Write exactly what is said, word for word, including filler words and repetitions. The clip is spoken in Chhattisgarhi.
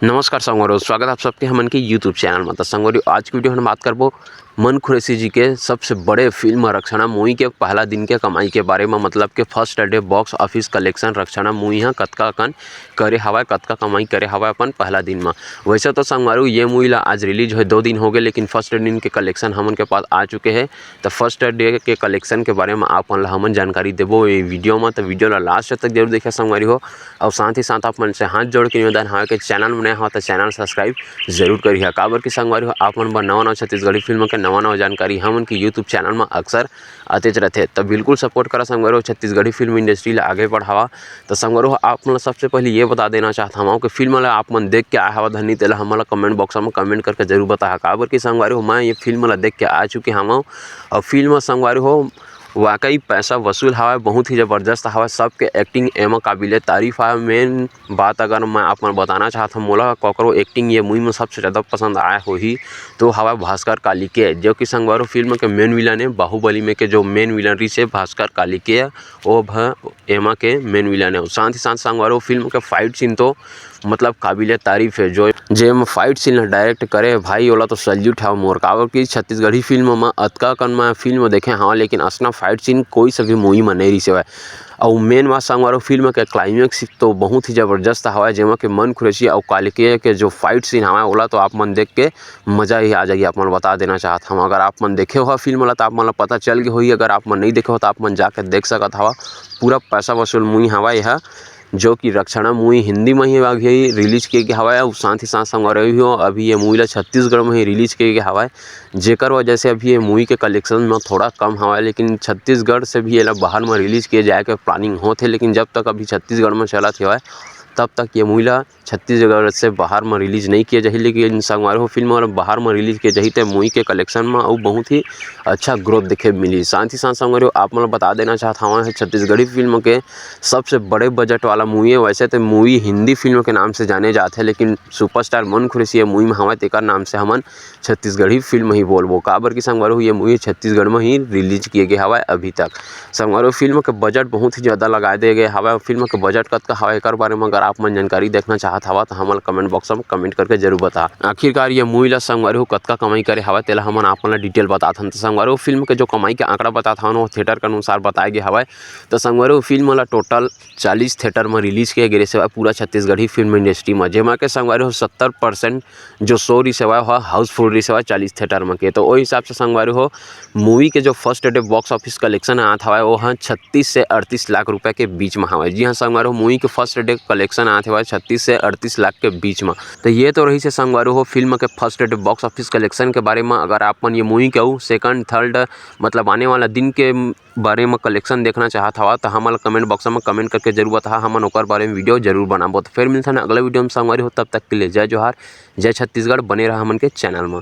नमस्कार संगवारी हो, स्वागत आप सबके हमन के YouTube चैनल में। तो संगवारी हो, आज की वीडियो हम बात करबो मन कुरैशी जी के सबसे बड़े फिल्म रक्षणा मूवी के पहला दिन के कमाई के बारे में, मतलब के first day box office collection रक्षणा मूवी ह कतका कन करे हवय, कतका कमाई करे हवय अपन पहला दिन में। वैसे तो संगवारी हो, ये मूवी ला आज रिलीज होए दो दिन हो गए, लेकिन फर्स्ट दिन के कलेक्शन हमन के पास आ चुके हैं। तो फर्स्ट डे के कलेक्शन के बारे में आप मन ला हमन जानकारी देबो ये वीडियो में, तो वीडियो ला लास्ट तक जरूर देखे संगवारी हो। और साथ ही साथ आप मन से हाथ जोड़ के निवेदन हवे कि चैनल में नया हो तो चैनल सब्सक्राइब जरूर करिहा, काबर कि संगवारी हो, आप मन बर नवा नवा छत्तीसगढ़ी फिल्म के नवा नवा जानकारी हमन के YouTube चैनल में अक्सर आतेच रहथे। तो बिल्कुल सपोर्ट करा संगवारी हो, छत्तीसगढ़ी फिल्म इंडस्ट्री ला आगे बढ़ावा। तो संगवारी हो, आप मन ला सबसे पहले ये बता देना चाहत हवं कि फिल्म ला आप मन देख के आए हवा धनी, तेला हमन ला कमेंट बॉक्स में कमेंट करके जरूर बताहा, काबर कि संगवारी हो, मैं ये फिल्म ला देख के आ चुके हवं। और फिल्म संगवारी हो, वाकई पैसा वसूल हवय, बहुत ही जबरदस्त हवय, सबके एक्टिंग एमा काबिले तारीफ हवय। मेन बात अगर मैं आप मन बताना चाहत हूँ, मोला ककरो एक्टिंग ये मूवी में सबसे ज़्यादा पसंद आए होही तो हवय भास्कर कालिकेय, जो कि संगवारी हो फिल्म के मेन विलन है। बाहुबली में के जो मेन विलन रहिसे भास्कर कालिकेय, वो भ एमा के मेन विलन है। साथ ही साथ संगवारी हो फिल्म के फाइट सीन तो मतलब काबिले तारीफ है। जो जेम फाइट सीन डायरेक्ट करे भाई, ओला तो सल्यूट है मोर, काबर कि छत्तीसगढ़ी फिल्म में अतका कन मैं फिल्म देखे हवं, लेकिन असना फाइट सीन कोई से भी मूवी में नहीं रहिसे हवय। अउ मेन बात संगवारी हो फिल्म के क्लाइमेक्स तो बहुत ही जबरदस्त हवय, जेमा के मन कुरैशी अउ कालिकेय के जो फाइट सीन हवय, ओला तो आप मन देख के मजा ही आ जाही। आप मन बता देना चाहत हवं, अगर आप मन देखे हो फिल्म ला तो आप मन ला पता चल गए होही, अगर आप मन नहीं देखे हो तो आप मन जाके देख सकत हवा। पूरा पैसा वसूल मूवी हवय यह, जो कि रक्षणा मूवी हिंदी में ही अभी रिलीज किए गए हवय। अउ साथ ही साथ संगवारी हो, अभी ये मूवी ला छत्तीसगढ़ में ही रिलीज किए गए हवय, जेकर वजह से अभी ये मूवी के कलेक्शन में थोड़ा कम हवय, लेकिन छत्तीसगढ़ से भी एला बाहर में रिलीज किए जाए के प्लानिंग होत हे। लेकिन जब तक अभी छत्तीसगढ़ में चलत हवय, तब तक ये मूवी ला छत्तीसगढ़ से बाहर में रिलीज नहीं किए जाही। लेकिन संगवारी हो फिल्म ला बाहर में रिलीज किए जाही, ते मूवी के कलेक्शन में अउ बहुत ही अच्छा ग्रोथ देखे मिली। साथ ही साथ संगवारी हो, आप मन ला बता देना चाहत हवं, छत्तीसगढ़ी फिल्म के सबसे बड़े बजट वाला मूवी है। वैसे तो मूवी हिंदी फिल्म के नाम से जाने जात है, लेकिन सुपरस्टार मन कुरैशी ये मूवी में हवय, तेकर नाम से हमन छत्तीसगढ़ी फिल्म ही बोलबो, काबर कि संगवारी हो ये मूवी छत्तीसगढ़ में ही रिलीज किए गए हवय अभी तक। संगवारी हो फिल्म के बजट बहुत ही ज़्यादा लगा दे गए हवय। फिल्म के बजट कतका हवय, एकर बारे में अगर आप मन जानकारी देखना चाहत हवा, तो हमन कमेंट बॉक्स में कमेंट करके जरूर बता। आखिरकार ये मूवी ला संगवारी हो कतका कमाई करे हवय, तेला हमन आप मन ला डिटेल बतात हन। तो संगवारी हो फिल्म के जो कमाई के आंकड़ा बतात हन, वो थिएटर के अनुसार बताए गए हवय। तो संगवारी हो फिल्म ला टोटल चालीस थिएटर में रिलीज किए गए रहिसे पूरा छत्तीसगढ़ी फिल्म इंडस्ट्री में, जेमा के संगवारी हो सत्तर परसेंट जो शो रहिसे हवय, हाउसफुल रहिसे हवय चालीस थिएटर में के। तो ओहि हिसाब से संगवारी हो, मूवी के जो first day box office collection आत हवय, वो ह छत्तीस से अड़तीस लाख रुपए के बीच में हवय। जी हाँ संगवारी हो, मूवी के फर्स्ट डे कलेक्शन आत हवय छत्तीस से अड़तीस लाख के बीच में। तो ये तो रहिसे संगवारी हो फिल्म के first day box office collection के बारे में। अगर आप मन ये मूवी के अउ सेकंड, थर्ड, मतलब आने वाला दिन के बारे में कलेक्शन देखना चाहत हवा, तो हमन ला कमेंट बॉक्स में कमेंट करके जरूर बताहा, हमन ओकर बारे में वीडियो जरूर बनाबो। तो फिर मिलथन अगला वीडियो में संगवारी हो, तब तक के लिए जय जोहार, जय छत्तीसगढ़, बने रहा हमन के चैनल में।